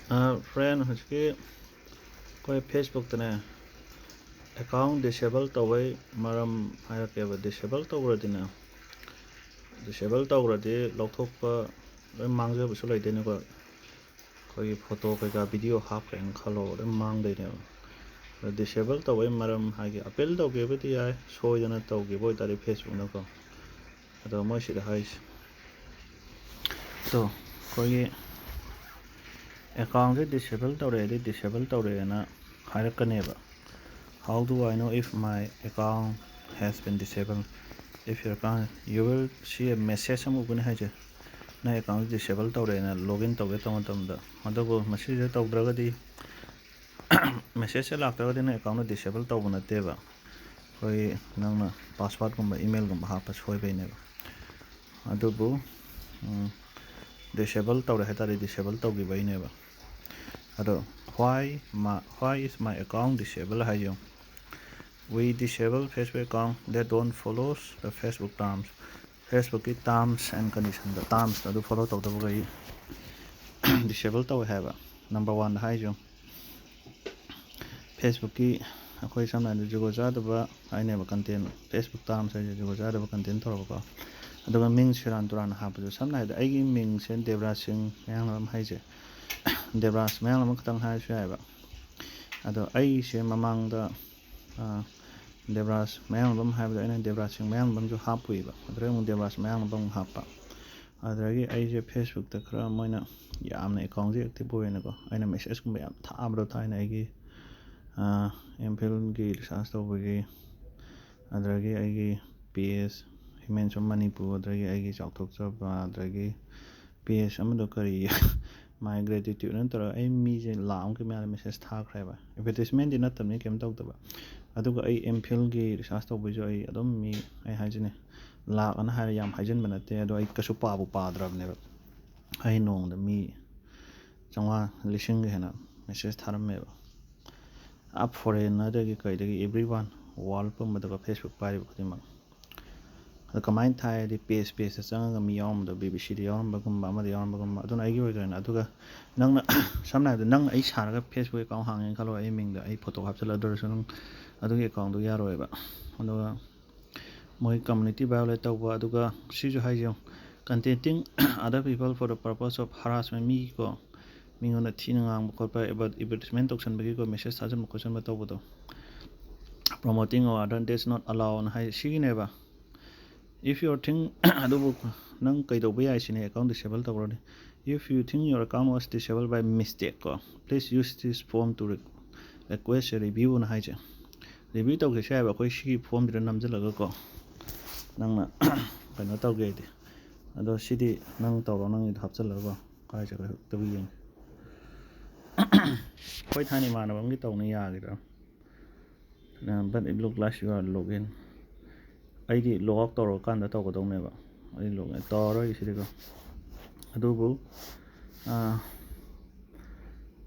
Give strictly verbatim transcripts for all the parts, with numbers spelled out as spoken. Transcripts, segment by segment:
Friend, ꯍꯧꯖꯤꯛꯀꯤ ꯑꯩꯈꯣꯏ ꯐꯦꯁꯕꯨꯛꯇꯅꯦ, account disable ꯇꯧꯕꯩ ꯃꯔꯝ ꯍꯥꯏꯔꯛꯀꯦꯕ꯫ ꯗꯤꯁꯦꯕꯜ ꯇꯧꯈ꯭ꯔꯗꯤꯅꯦ, ꯗꯤꯁꯦꯕꯜ ꯇꯧꯈ꯭ꯔꯗꯤ ꯂꯧꯊꯣꯛꯄ ꯂꯣꯏ ꯃꯥꯡꯖꯕꯁꯨ ꯂꯩꯗꯣꯏꯅꯤꯀꯣ꯫ ꯑꯩꯈꯣꯏꯒꯤ ꯐꯣꯇꯣ ꯀꯩꯀꯥ ꯚꯤꯗꯤꯑꯣ ꯍꯥꯞꯈ꯭ꯔꯦꯅ ꯈꯜꯂꯣ, ꯂꯣꯏ ꯃꯥꯡꯗꯣꯏꯅꯦꯕ꯫ ꯑꯗꯣ ꯗꯤꯁꯦꯕꯜ ꯇꯧꯕꯩ ꯃꯔꯝ ꯍꯥꯏꯒꯦ, ꯑꯄꯤꯜ ꯇꯧꯒꯦꯕꯨꯗꯤ ꯌꯥꯏ, ꯁꯣꯏꯗꯅ ꯇꯧꯈꯤꯕ ꯑꯣꯏꯇꯥꯔꯗꯤ ꯐꯦꯁꯕꯨꯛꯅꯀꯣ꯫ ꯑꯗꯣ ꯃꯣꯏ ꯁꯤꯗ ꯍꯥꯏꯁꯦ, ꯑꯗꯣ ꯑꯩꯈꯣꯏꯒꯤ ꯑꯦꯀꯥꯎꯟꯁꯦ ꯗꯤꯁꯦꯕꯜ ꯇꯧꯔꯛꯑꯗꯤ disable ꯇꯧꯔꯛꯑꯦꯅ ꯍꯥꯏꯔꯛꯀꯅꯦꯕ꯫ How do I know if my account has been disabled? If your account, you will see a message ꯑꯃ ꯎꯒꯅꯤ ꯍꯥꯏꯁꯦ, ꯅꯪ ꯑꯦꯀꯥꯎꯟꯁꯦ ꯗꯤꯁꯦꯕꯜ ꯇꯧꯔꯦꯅ ꯂꯣꯒ ꯏꯟ ꯇꯧꯒꯦ ꯇꯧꯕ ꯃꯇꯝꯗ꯫ ꯑꯗꯨꯕꯨ ꯃꯁꯤꯁꯦ ꯇꯧꯗ꯭ꯔꯒꯗꯤ, ꯃꯦꯁꯦꯖꯁꯦ ꯂꯥꯛꯇ꯭ꯔꯒꯗꯤ ꯅꯪ ꯑꯦꯀꯥꯎꯟꯗꯣ ꯗꯤꯁꯦꯕꯜ ꯇꯧꯕ ꯅꯠꯇꯦꯕ꯫ ꯑꯩꯈꯣꯏ ꯅꯪꯅ ꯄꯥꯁꯋꯥꯔꯗꯀꯨꯝꯕ ꯏꯃꯦꯜꯒꯨꯝꯕ ꯍꯥꯞꯄ ꯁꯣꯏꯕꯩꯅꯦꯕ꯫ ꯑꯗꯨꯕꯨ ꯗꯤꯁꯦꯕꯜ ꯇꯧꯔꯦ ꯍꯥꯏ ꯇꯥꯔꯗꯤ ꯗꯤꯁꯦꯕꯜ ꯇꯧꯈꯤꯕꯩꯅꯦꯕ꯫ ꯑꯗꯣ why my, why is my account disabled ꯍꯥꯏꯌꯣ꯫ We disable Facebook account that don't follows the Facebook terms. ꯐꯦꯁꯕꯨꯛꯀꯤ ꯇꯥꯔꯝꯁ ꯑꯦꯟ ꯀꯟꯗꯤꯁꯟꯗ, ꯇꯥꯔꯝꯁꯇꯣ ꯑꯗꯨ ꯐꯣꯂꯣ ꯇꯧꯗꯕꯈꯩ ꯗꯤꯁꯦꯕꯜ ꯇꯧꯋꯦ ꯍꯥꯏꯕ꯫ ꯅꯝꯕꯔ ꯋꯥꯟꯗ ꯍꯥꯏꯁꯨ, ꯐꯦꯁꯕꯨꯛꯀꯤ ꯑꯩꯈꯣꯏ ꯁꯝꯅ ꯍꯥꯏꯔꯕꯗ ꯖꯨꯒꯣꯠ ꯆꯥꯗꯕ ꯍꯥꯏꯅꯦꯕ, ꯀꯟꯇꯦꯟ, ꯐꯦꯁꯕꯨꯛ ꯇꯥꯔꯝꯁ ꯍꯥꯏꯁꯦ ꯖꯨꯒꯣꯠ ꯆꯥꯗꯕ ꯀꯟꯇꯦꯟ ꯇꯧꯔꯕꯀꯣ꯫ ꯑꯗꯨꯒ ꯃꯤꯡ ꯁꯦꯔꯥꯟ ꯇꯨꯔꯥꯟ ꯍꯥꯞꯄꯁꯨ, ꯁꯝꯅ ꯍꯥꯏꯔꯕꯗ ꯑꯩꯒꯤ ꯃꯤꯡꯁꯦ ꯗꯦꯕꯔꯥꯖ ꯁꯤꯡ ꯃꯌꯥꯡꯂꯝ ꯍꯥꯏꯁꯦ, ꯗꯦꯕꯔꯥꯖ ꯃꯌꯥꯡꯂꯝ ꯈꯛꯇꯪ ꯍꯥꯏꯔꯁꯨ ꯌꯥꯏꯑꯕ꯫ ꯑꯗꯣ ꯑꯩꯁꯦ ꯃꯃꯥꯡꯗ, ꯑ, ꯗꯦꯕꯔꯥꯖ ꯃꯌꯥꯡꯂꯝ ꯍꯥꯏꯕꯗꯣ ꯑꯩꯅ ꯗꯦꯕꯔꯥꯖ ꯁꯤꯡ ꯃꯌꯥꯡꯂꯝꯁꯨ ꯍꯥꯞꯄꯨꯏꯕ, ꯑꯗꯨꯗꯩ ꯑꯃꯨꯛ ꯗꯦꯕꯔꯥꯖ ꯃꯌꯥꯡꯂꯝ ꯑꯃꯨꯛ ꯍꯥꯞꯄ꯫ ꯑꯗꯨꯗꯒꯤ ꯑꯩꯁꯦ ꯐꯦꯁꯕꯨꯛꯇ ꯈꯔ ꯃꯣꯏꯅ ꯌꯥꯝꯅ ꯑꯦꯀꯥꯎꯟꯁꯦ ꯑꯦꯛꯇꯤꯚ ꯑꯣꯏꯌꯦꯅꯀꯣ, ꯑꯩꯅ ꯃꯦꯁꯦꯖꯀꯨꯝꯕ ꯌꯥꯝ ꯊꯥꯕꯗꯣ ꯊꯥꯏꯅ ꯑꯩꯒꯤ, ꯑ, ꯑꯦꯝ ꯐꯤꯜꯒꯤ ꯔꯤꯁꯥꯔꯁ ꯇꯧꯕꯒꯤ, ꯑꯗꯨꯗꯒꯤ ꯑꯩꯒꯤ ꯄꯤ ꯑꯦꯁ ꯍ꯭ꯌꯨꯃꯦꯟꯁ ꯑꯣꯐ ꯃꯅꯤꯄꯨꯔ, ꯑꯗꯨꯗꯒꯤ ꯑꯩꯒꯤ ꯆꯥꯎꯊꯣꯛꯆꯕ, ꯑꯗꯨꯗꯒꯤ ꯄꯤ ꯑꯦꯁ ꯑꯃꯗꯣ ꯀꯔꯤ, ꯃꯥꯏ ꯒ꯭ꯔꯦꯇꯤꯇ꯭ꯌꯨꯠꯅ ꯇꯧꯔꯒ ꯑꯩ ꯃꯤꯁꯦ ꯂꯥꯛ ꯑꯃꯒꯤ ꯃꯌꯥꯗ ꯃꯦꯁꯦꯖ ꯊꯥꯈ꯭ꯔꯦꯕ꯫ ꯑꯦꯗꯚꯔꯇꯤꯁꯃꯦꯟꯗꯤ ꯅꯠꯇꯕꯅꯤ, ꯀꯩꯝ ꯇꯧꯗꯕ꯫ ꯑꯗꯨꯒ ꯑꯩ ꯑꯦꯝ ꯐꯤꯜꯒꯤ ꯔꯤꯁꯥꯔꯁ ꯇꯧꯕꯩꯁꯨ ꯑꯩ ꯑꯗꯨꯝ ꯃꯤ, ꯑꯩ ꯍꯥꯏꯁꯤꯅꯦ, ꯂꯥꯛ ꯑꯅ ꯍꯥꯏꯔ ꯌꯥꯝ ꯍꯥꯏꯖꯤꯟꯕ ꯅꯠꯇꯦ, ꯑꯗꯣ ꯑꯩ ꯀꯩꯁꯨ ꯄꯥꯕꯨ ꯄꯥꯗ꯭ꯔꯕꯅꯦꯕ꯫ ꯑꯩ ꯅꯣꯡꯃꯗ ꯃꯤ ꯆꯥꯝꯃꯉꯥ, ꯂꯤꯁꯤꯡꯒ ꯍꯦꯟꯅ ꯃꯦꯁꯦꯖ ꯊꯥꯔꯝꯃꯦꯕ꯫ ꯑꯞ ꯐꯣꯔꯦꯟꯅꯔꯗꯒꯤ ꯀꯩꯗꯒꯤ, ꯑꯦꯕ꯭ꯔꯤ ꯋꯥꯟ, ꯋꯥꯔꯜ ꯄꯨꯝꯕꯗꯀꯣ, ꯐꯦꯁꯕꯨꯛ ꯄꯥꯏꯔꯤꯕ ꯈꯨꯗꯤꯡꯃꯛ꯫ ꯑꯗꯣ ꯀꯃꯥꯏꯅ ꯊꯥꯏ ꯍꯥꯏꯗꯤ, ꯄꯦꯖ ꯄꯦꯖꯇ ꯆꯪꯉꯒ ꯃꯤ ꯌꯥꯎꯔꯝꯕꯗꯣ, ꯕꯤ ꯕꯤ ꯁꯤꯗ ꯌꯥꯎꯔꯝꯕꯒꯨꯝꯕ, ꯑꯃꯗ ꯌꯥꯎꯔꯝꯕꯒꯨꯝꯕ꯫ ꯑꯗꯨꯅ ꯑꯩꯒꯤ ꯑꯣꯏꯗꯣꯏꯅꯦ꯫ ꯑꯗꯨꯒ ꯅꯪꯅ ꯁꯝꯅ ꯍꯥꯏꯔꯕꯗ, ꯅꯪ ꯑꯩ ꯁꯥꯔꯒ ꯐꯦꯁꯕꯨꯛ ꯑꯦꯀꯥꯎꯟ ꯍꯥꯡꯉꯦꯅ ꯈꯜꯂꯣ, ꯑꯩ ꯃꯤꯡꯗ ꯑꯩ ꯐꯣꯇꯣ ꯍꯥꯞꯆꯤꯜꯂꯗꯣꯏꯔꯁꯨ, ꯅꯪ ꯑꯗꯨꯒꯤ ꯑꯦꯀꯥꯎꯟꯗꯣ ꯌꯥꯔꯣꯏꯕ꯫ ꯑꯗꯨꯒ ꯃꯣꯏ ꯀꯝꯃ꯭ꯌꯨꯅꯤꯇꯤ ꯚꯥꯏꯑꯣꯂꯦꯠ ꯇꯧꯕ, ꯑꯗꯨꯒ ꯁꯤꯁꯨ ꯍꯥꯏꯁꯦ, ꯌꯦꯡꯉꯨ, contacting other people for the purpose of harassment, ꯃꯤꯒꯤꯀꯣ, ꯃꯤꯉꯣꯟꯗ ꯊꯤꯅ ꯉꯥꯡꯕ ꯈꯣꯠꯄ, ꯑꯦꯗꯚꯔꯇꯤꯁꯃꯦꯟ ꯇꯧꯁꯟꯕꯒꯤꯀꯣ, ꯃꯦꯁꯦꯖ ꯊꯥꯖꯟꯕ ꯈꯣꯠꯆꯟꯕ ꯇꯧꯕꯗꯣ, promoting or other that's not allowed ꯅ ꯍꯥꯏ ꯁꯤꯒꯤꯅꯦꯕ꯫ If you think ꯑꯗꯨꯕꯨ ꯅꯪ ꯀꯩꯗꯧꯕ ꯌꯥꯏ ꯁꯤꯅꯦ, ꯑꯦꯀꯥꯎꯟ ꯗꯤꯁꯦꯕꯜ ꯇꯧꯈ꯭ꯔꯗꯤ꯫ If you think your account was disabled by mistake ꯀꯣ, please use this form to request a review ꯅ ꯍꯥꯏꯁꯦ꯫ ꯔꯤꯚ꯭ꯌꯨ ꯇꯧꯒꯦꯁꯨ ꯌꯥꯏꯕ, ꯑꯩꯈꯣꯏ ꯁꯤꯒꯤ ꯐꯣꯝꯁꯤꯗ ꯅꯝꯁꯤꯜꯂꯒꯀꯣ, ꯅꯪꯅ ꯀꯩꯅꯣ ꯇꯧꯒꯦ ꯍꯥꯏꯗꯤ꯫ ꯑꯗꯣ ꯁꯤꯗꯤ ꯅꯪ ꯇꯧꯔꯣ, ꯅꯪꯒꯤꯗꯣ ꯍꯥꯞꯆꯤꯜꯂꯒꯀꯣ꯫ ꯀꯥꯏ ꯆꯠꯈ꯭ꯔꯦ ꯑꯝꯇꯕꯨ ꯌꯦꯡꯒꯦ꯫ ꯑꯩꯈꯣꯏ ꯊꯥꯏꯅ ꯏꯃꯥꯟꯅꯕ ꯑꯃꯒꯤ ꯇꯧꯅꯤ, ꯌꯥꯈꯤꯗ꯭ꯔꯥ? But it look like you are login. ꯑꯩꯗꯤ ꯂꯣꯛ ꯑꯥꯎꯠ ꯇꯧꯔꯀꯥꯟꯗ ꯇꯧꯒꯗꯧꯅꯦꯕ꯫ ꯑꯩ ꯂꯣꯛ ꯇꯧꯔꯔꯣꯏ ꯁꯤꯗꯤꯀꯣ꯫ ꯑꯗꯨꯕꯨ, ꯑꯥ,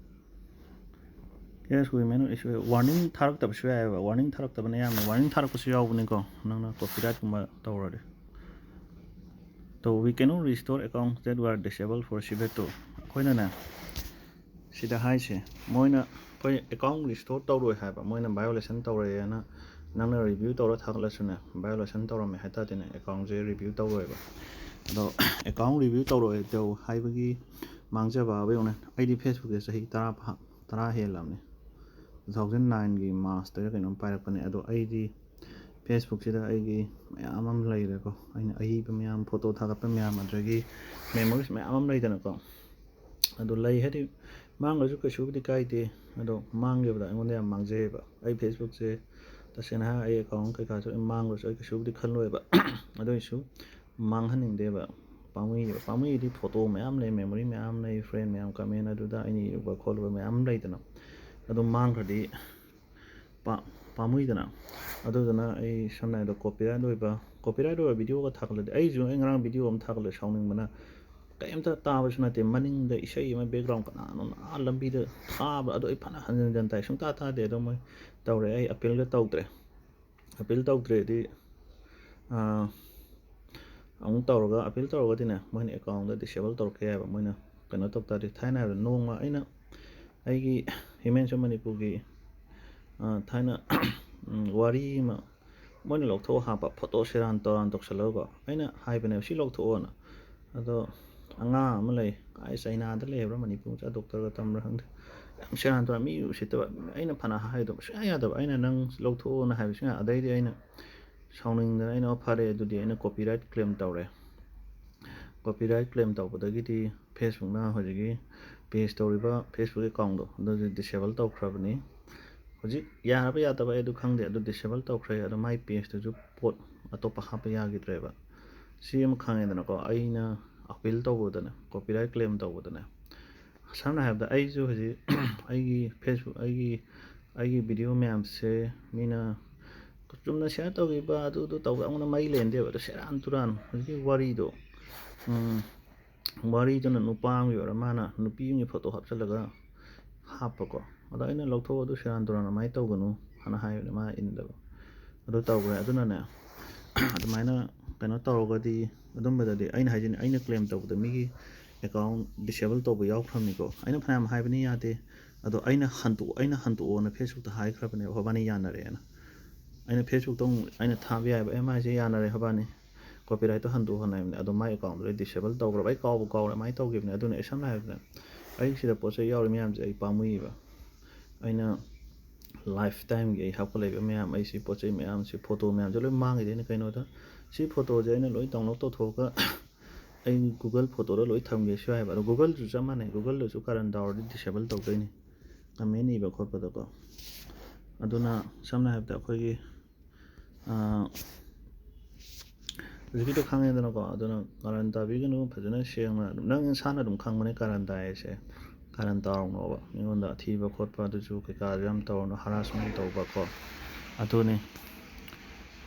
yes, we may not issue warning ꯊꯥꯔꯛꯇꯕꯁꯨ ꯌꯥꯏꯑꯕ꯫ Warning ꯊꯥꯔꯛꯇꯕꯅ ꯌꯥꯝꯅ, warning ꯊꯥꯔꯛꯄꯁꯨ ꯌꯥꯎꯕꯅꯤꯀꯣ, ꯅꯪꯅ ꯀꯣꯄꯤꯔꯥꯏꯠꯀꯨꯝꯕ ꯇꯧꯔꯗꯤ꯫ So we cannot restore accounts that were disabled for severe two. ꯑꯩꯈꯣꯏꯅꯅꯦ, ꯁꯤꯗ ꯍꯥꯏꯁꯦ, ꯃꯣꯏꯅ ꯑꯩꯈꯣꯏ ꯑꯦꯀꯥꯎꯟ ꯔꯤꯁꯇꯣꯔ ꯇꯧꯔꯣꯏ ꯍꯥꯏꯕ, ꯃꯣꯏꯅ ꯚꯥꯏꯑꯣꯂꯦꯁꯟ ꯇꯧꯔꯛꯑꯦꯅ ꯅꯪꯅ ꯔꯤꯚ꯭ꯌꯨ ꯇꯧꯔ ꯊꯥꯒꯠꯂꯁꯨꯅꯦ, ꯚꯥꯏꯑꯣꯂꯦꯁꯟ ꯇꯧꯔꯝꯃꯦ ꯍꯥꯏ ꯇꯥꯔꯗꯤꯅꯦ, ꯑꯦꯀꯥꯎꯟꯁꯦ ꯔꯤꯚ꯭ꯌꯨ ꯇꯧꯔꯣꯏꯕ꯫ ꯑꯗꯣ ꯑꯦꯀꯥꯎꯟ ꯔꯤꯚ꯭ꯌꯨ ꯇꯧꯔꯣꯏ ꯇꯧ ꯍꯥꯏꯕꯒꯤ ꯃꯥꯡꯖꯕ ꯍꯥꯏꯕ ꯌꯦꯡꯉꯨꯅꯦ, ꯑꯩꯗꯤ ꯐꯦꯁꯕꯨꯛꯁꯦ ꯆꯍꯤ ꯇꯔꯥ ꯐꯥ-, ꯇꯔꯥ ꯍꯦꯜꯂꯕꯅꯤ꯫ Two thousand nineꯒꯤ ꯃꯥꯔꯁꯇꯔ ꯀꯩꯅꯣꯝ ꯄꯥꯏꯔꯛꯄꯅꯦ꯫ ꯑꯗꯣ ꯑꯩꯗꯤ ꯐꯦꯁꯕꯨꯛꯁꯤꯗ ꯑꯩꯒꯤ ꯃꯌꯥꯝ ꯑꯃ ꯂꯩꯔꯦꯀꯣ, ꯑꯩꯅ ꯑꯏꯕ ꯃꯌꯥꯝ, ꯐꯣꯇꯣ ꯊꯥꯒꯠꯄ ꯃꯌꯥꯝ, ꯑꯗꯒꯤ ꯃꯦꯃꯣꯔꯤꯁ ꯃꯌꯥꯝ ꯑꯃ ꯂꯩꯗꯅꯀꯣ꯫ ꯑꯗꯣ ꯂꯩ ꯍꯥꯏꯗꯤ, ꯃꯥꯡꯉꯁꯨ ꯀꯩꯁꯨꯕꯨꯗꯤ ꯀꯥꯏꯗꯦ꯫ ꯑꯗꯣ ꯃꯥꯡꯈꯤꯕꯗ ꯑꯩꯉꯣꯟꯗ ꯌꯥꯝ ꯃꯥꯡꯖꯩꯌꯦꯕ꯫ ꯑꯩ ꯐꯦꯁꯕꯨꯛꯁꯦ ꯇꯁꯦꯡꯅ ꯍꯥꯏ, ꯑꯩ ꯑꯦꯀꯥꯎꯟ ꯀꯩꯀꯥꯁꯨ ꯂꯣꯏ ꯃꯥꯡꯈ꯭ꯔꯁꯨ ꯑꯩ ꯀꯩꯁꯨꯕꯨꯗꯤ ꯈꯜꯂꯣꯏꯕ꯫ ꯑꯗꯨ ꯑꯣꯏꯁꯨ ꯃꯥꯡꯍꯟꯅꯤꯡꯗꯦꯕ꯫ ꯄꯥꯝꯃꯨꯏꯌꯦꯕ꯫ ꯄꯥꯝꯃꯨꯏꯗꯤ ꯐꯣꯇꯣ ꯃꯌꯥꯝ ꯂꯩ, ꯃꯦꯃꯣꯔꯤ ꯃꯌꯥꯝ ꯂꯩ, ꯐ꯭ꯔꯦꯟ ꯃꯌꯥꯝ, ꯀꯃꯦꯟ ꯑꯗꯨꯗ ꯑꯩꯅ ꯏꯔꯨꯕ ꯈꯣꯠꯂꯨꯕ ꯃꯌꯥꯝ ꯂꯩꯗꯅ꯫ ꯑꯗꯨ ꯃꯥꯡꯈ꯭ꯔꯗꯤ ꯄꯥ-, ꯄꯥꯝꯃꯨꯏꯗꯅ꯫ ꯑꯗꯨꯗꯨꯅ ꯑꯩ ꯁꯝꯅ ꯍꯥꯏꯔꯕꯗ ꯀꯣꯄꯤꯔꯥꯏꯠ ꯑꯣꯏꯕ, ꯀꯣꯄꯤꯔꯥꯏꯠ ꯑꯣꯏꯕ ꯚꯤꯗꯤꯑꯣꯒ ꯊꯥꯒꯠꯂꯗꯤ, ꯑꯩꯁꯨ ꯑꯩ ꯉꯔꯥꯡ ꯚꯤꯗꯤꯑꯣ ꯑꯃ ꯊꯥꯒꯠꯂꯦ, ꯁꯥꯎꯅꯤꯡꯕꯅ꯫ ꯀꯩꯝꯇ ꯇꯥꯕꯁꯨ ꯅꯠꯇꯦ, ꯃꯅꯤꯡꯗ ꯏꯁꯩ ꯑꯃ ꯕꯦꯛꯒ꯭ꯔꯥꯎꯟ ꯀꯅꯥꯅꯣ ꯑꯥ ꯂꯝꯕꯤꯗ ꯊꯥꯕ, ꯑꯗꯣ ꯑꯩ ꯐꯅ ꯍꯟꯖꯤꯟ ꯍꯟꯖꯤꯟ ꯇꯥꯏ, ꯁꯨꯡꯇꯥ ꯇꯥꯗꯦ꯫ ꯑꯗꯣ ꯃꯣꯏ ꯇꯧꯔꯦ, ꯑꯩ ꯑꯄꯤꯜꯒ ꯇꯧꯗ꯭ꯔꯦ꯫ ꯑꯄꯤꯜ ꯇꯧꯗ꯭ꯔꯦꯗꯤ, ꯑꯥ, ꯑꯃꯨꯛ ꯇꯧꯔꯒ, ꯑꯄꯤꯜ ꯇꯧꯔꯒꯗꯤꯅꯦ, ꯃꯣꯏꯅ ꯑꯦꯀꯥꯎꯟꯗ ꯗꯤꯁꯦꯕꯜ ꯇꯧꯔꯛꯀꯦ ꯍꯥꯏꯕ꯫ ꯃꯣꯏꯅ ꯀꯩꯅꯣ ꯇꯧ ꯇꯥꯔꯗꯤ, ꯊꯥꯏꯅ ꯍꯥꯏꯕꯗ ꯅꯣꯡꯃ ꯑꯩꯅ ꯑꯩꯒꯤ ꯍꯤꯃꯦꯟꯁꯨ ꯃꯅꯤꯄꯨꯔꯒꯤ, ꯑ, ꯊꯥꯏꯅ, ꯎꯝ, ꯋꯥꯔꯤ ꯑꯃ ꯃꯣꯏꯅ ꯂꯧꯊꯣꯛꯑ ꯍꯥꯞꯄ, ꯐꯣꯇꯣ ꯁꯦꯔꯥꯟ ꯇꯧꯔꯥꯟ ꯇꯧꯁꯜꯂꯒꯀꯣ꯫ ꯑꯩꯅ ꯍꯥꯏꯕꯅꯦꯕ, "ꯁꯤ ꯂꯧꯊꯣꯛꯑꯣꯅ"꯫ ꯑꯗꯣ ꯑꯉꯥꯡ ꯑꯃ ꯂꯩ, ꯀꯥꯏ ꯆꯩꯅꯥꯗ ꯂꯩꯕ꯭ꯔꯥ, ꯃꯅꯤꯄꯨꯔ ꯃꯆꯥ ꯗꯣꯛꯇꯔꯒ ꯇꯝꯕ꯭ꯔꯥ ꯈꯪꯗꯦ, ꯌꯥꯝ ꯁꯦꯔꯥꯟ ꯇꯧꯔꯥꯟ, ꯃꯤ ꯎꯁꯤꯠꯇꯕ꯫ ꯑꯩꯅ ꯐꯅ ꯍꯥꯏꯗꯕ ꯁꯨꯡꯌꯥ ꯌꯥꯗꯕ꯫ ꯑꯩꯅ "ꯅꯪ ꯂꯧꯊꯣꯛꯑꯣꯅ" ꯍꯥꯏꯕ ꯁꯨꯡꯌꯥ꯫ ꯑꯗꯩꯗꯤ ꯑꯩꯅ ꯁꯥꯎꯅꯤꯡꯗꯅ ꯑꯩꯅ, "ꯑꯣ, ꯐꯔꯦ, ꯑꯗꯨꯗꯤ" ꯑꯩꯅ ꯀꯣꯄꯤꯔꯥꯏꯠ ꯀ꯭ꯂꯦꯝ ꯇꯧꯔꯦ꯫ ꯀꯣꯄꯤꯔꯥꯏꯠ ꯀ꯭ꯂꯦꯝ ꯇꯧꯕꯗꯒꯤꯗꯤ ꯐꯦꯁꯕꯨꯛꯅ ꯍꯧꯖꯤꯛꯀꯤ ꯄꯦꯖ ꯇꯧꯔꯤꯕ ꯐꯦꯁꯕꯨꯛ ꯑꯦꯀꯥꯎꯟꯗꯣ ꯑꯗꯨꯗꯤ ꯗꯤꯁꯦꯕꯜ ꯇꯧꯈ꯭ꯔꯕꯅꯤ꯫ ꯍꯧꯖꯤꯛ ꯌꯥꯔꯕ ꯌꯥꯗꯕ ꯑꯩ ꯑꯗꯨ ꯈꯪꯗꯦ, ꯑꯗꯨ ꯗꯤꯁꯦꯕꯜ ꯇꯧꯈ꯭ꯔꯦ꯫ ꯑꯗꯣ ꯃꯥꯏ ꯄꯦꯖꯇꯨꯁꯨ ꯄꯣꯠ ꯑꯇꯣꯞꯄ ꯍꯥꯞꯄ ꯌꯥꯈꯤꯗ꯭ꯔꯦꯕ꯫ ꯁꯤ ꯑꯃ ꯈꯪꯉꯦꯗꯅꯀꯣ, ꯑꯩꯅ ꯑꯄꯤꯜ ꯇꯧꯕꯗꯅꯦ, ꯀꯣꯄꯤꯔꯥꯏꯠ ꯀ꯭ꯂꯦꯝ ꯇꯧꯕꯗꯅꯦ, ꯁꯝꯅ ꯍꯥꯏꯔꯕꯗ ꯑꯩꯁꯨ ꯍꯧꯖꯤꯛ ꯑꯩꯒꯤ ꯐꯦꯁꯕꯨꯛ, ꯑꯩꯒꯤ, ꯑꯩꯒꯤ ꯚꯤꯗꯤꯑꯣ ꯃꯌꯥꯝꯁꯦ ꯃꯤꯅ ꯆꯨꯝꯅ ꯁꯤꯌꯔ ꯇꯧꯈꯤꯕ, ꯑꯗꯨꯗꯨ ꯇꯧꯕ, ꯑꯩꯉꯣꯟꯗ ꯃꯩ ꯂꯦꯟꯗꯦꯕ꯫ ꯑꯗꯣ ꯁꯦꯔꯥꯟ ꯇꯨꯔꯥꯟ ꯍꯧꯖꯤꯛꯀꯤ ꯋꯥꯔꯤꯗꯣ, ꯎꯝ, ꯋꯥꯔꯤꯗꯨꯅ ꯅꯨꯄꯥ ꯑꯃꯒꯤ ꯑꯣꯏꯔ ꯃꯥꯅ ꯅꯨꯄꯤ ꯑꯃꯒꯤ ꯐꯣꯇꯣ ꯍꯥꯞꯆꯤꯜꯂꯒ ꯍꯥꯞꯄꯀꯣ꯫ ꯑꯗꯣ ꯑꯩꯅ "ꯂꯧꯊꯣꯛꯑꯣ, ꯑꯗꯨ ꯁꯦꯔꯥꯟ ꯇꯨꯔꯥꯟ ꯑꯗꯨꯃꯥꯏꯅ ꯇꯧꯒꯅꯨ" ꯍꯥꯟꯅ ꯍꯥꯏꯕꯅꯦ, ꯃꯥ ꯏꯟꯗꯕ꯫ ꯑꯗꯨ ꯇꯧꯈ꯭ꯔꯦ꯫ ꯑꯗꯨꯅꯅꯦ, ꯑꯗꯨꯃꯥꯏꯅ ꯀꯩꯅꯣ ꯇꯧꯔꯒꯗꯤ, ꯑꯗꯨꯝꯕꯗꯗꯤ ꯑꯩꯅ ꯍꯥꯏꯁꯤꯅꯤ, ꯑꯩꯅ ꯀ꯭ꯂꯦꯝ ꯇꯧꯕꯗ ꯃꯤꯒꯤ ꯑꯦꯀꯥꯎꯟ ꯗꯤꯁꯦꯕꯜ ꯇꯧꯕ ꯌꯥꯎꯈ꯭ꯔꯕꯅꯤꯀꯣ꯫ ꯑꯩꯅ ꯐꯅꯌꯥꯝ ꯍꯥꯏꯕꯅꯤ, ꯌꯥꯗꯦ꯫ ꯑꯗꯣ ꯑꯩꯅ ꯍꯟꯗꯣꯛ-, ꯑꯩꯅ ꯍꯟꯗꯣꯛꯑꯣꯅ ꯐꯦꯁꯕꯨꯛꯇ ꯍꯥꯏꯈ꯭ꯔꯕꯅꯦꯕ, ꯃꯕꯥꯅꯤ ꯌꯥꯅꯔꯦꯅ꯫ ꯑꯩꯅ ꯐꯦꯁꯕꯨꯛꯇ ꯑꯃꯨꯛ ꯑꯩꯅ ꯊꯥꯕ ꯌꯥꯏꯕ, "ꯑꯦ, ꯃꯥꯏꯁꯦ ꯌꯥꯅꯔꯦ, ꯃꯕꯥꯅꯤ ꯀꯣꯄꯤꯔꯥꯏꯠꯇꯣ ꯍꯟꯗꯣꯛꯍꯟ" ꯍꯥꯏꯕꯅꯦ꯫ ꯑꯗꯣ ꯃꯥꯏ ꯑꯦꯀꯥꯎꯟꯗꯨꯗ ꯗꯤꯁꯦꯕꯜ ꯇꯧꯈ꯭ꯔꯕ꯫ ꯑꯩ ꯀꯥꯎꯕ ꯀꯥꯎꯔꯦ ꯑꯗꯨꯃꯥꯏꯅ ꯇꯧꯈꯤꯕꯅꯦ꯫ ꯑꯗꯨꯅ ꯑꯩ ꯁꯝꯅ ꯍꯥꯏꯔꯕꯗ ꯑꯩ ꯁꯤꯗ ꯄꯣꯠ ꯆꯩ ꯌꯥꯎꯔꯤ ꯃꯌꯥꯝꯁꯦ ꯑꯩ ꯄꯥꯝꯃꯨꯏꯕ꯫ ꯑꯩꯅ ꯂꯥꯏꯐ ꯇꯥꯏꯝꯒꯤ ꯑꯩ ꯍꯥꯞꯀꯠꯂꯛꯏꯕ ꯃꯌꯥꯝ, ꯑꯩ ꯁꯤ ꯄꯣꯠ ꯆꯩ ꯃꯌꯥꯝꯁꯤ, ꯐꯣꯇꯣ ꯃꯌꯥꯝꯁꯦ ꯂꯣꯏ ꯃꯥꯡꯈꯤꯗꯣꯏꯅꯦ꯫ ꯀꯩꯅꯣꯗ ꯁꯤ ꯐꯣꯇꯣꯁꯦ ꯑꯩꯅ ꯂꯣꯏ ꯗꯥꯎꯟꯂꯣꯗ ꯇꯧꯊꯣꯛꯑꯒ ꯑꯩ ꯒꯨꯒꯜ ꯐꯣꯇꯣꯗ ꯂꯣꯏ ꯊꯝꯒꯦꯁꯨ ꯌꯥꯏꯕ꯫ ꯑꯗꯣ ꯒꯨꯒꯜꯗꯨꯁꯨ ꯆꯞ ꯃꯥꯟꯅꯩ, ꯒꯨꯒꯜꯗꯨꯁꯨ ꯀꯥꯔꯟ ꯇꯧꯔꯗꯤ ꯗꯤꯁꯦꯕꯜ ꯇꯧꯗꯣꯏꯅꯤ, ꯀꯃꯦꯟ ꯏꯕ ꯈꯣꯠꯄꯗꯀꯣ꯫ ꯑꯗꯨꯅ ꯁꯝꯅ ꯍꯥꯏꯔꯕꯗ ꯑꯩꯈꯣꯏꯒꯤ, ꯑꯥ, ꯍꯧꯖꯤꯛꯀꯤꯗꯣ ꯈꯪꯉꯦꯗꯅꯀꯣ꯫ ꯑꯗꯨꯅ ꯀꯥꯔꯟ ꯇꯥꯕꯤꯒꯅꯨ, ꯐꯖꯅ ꯁꯦꯡꯅ ꯑꯗꯨꯝ, ꯅꯪ ꯅꯁꯥꯅ ꯑꯗꯨꯝ ꯈꯪꯕꯅꯦ ꯀꯥꯔꯟ ꯇꯥꯏ ꯍꯥꯏꯁꯦ꯫ ꯀꯥꯔꯟ ꯇꯥꯔꯨꯅꯣꯕ, ꯃꯤꯉꯣꯟꯗ ꯑꯊꯤꯕ ꯈꯣꯠꯄ ꯑꯗꯨꯁꯨ ꯀꯩꯀꯥꯁꯨ ꯌꯥꯝ ꯇꯧꯔꯨꯅꯨ, ꯍꯔꯥꯁꯃꯦꯟ ꯇꯧꯕꯀꯣ꯫ ꯑꯗꯨꯅꯤ꯫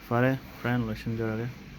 ꯐꯔꯦ friend, ꯂꯣꯏꯁꯤꯟꯖꯔꯒꯦ꯫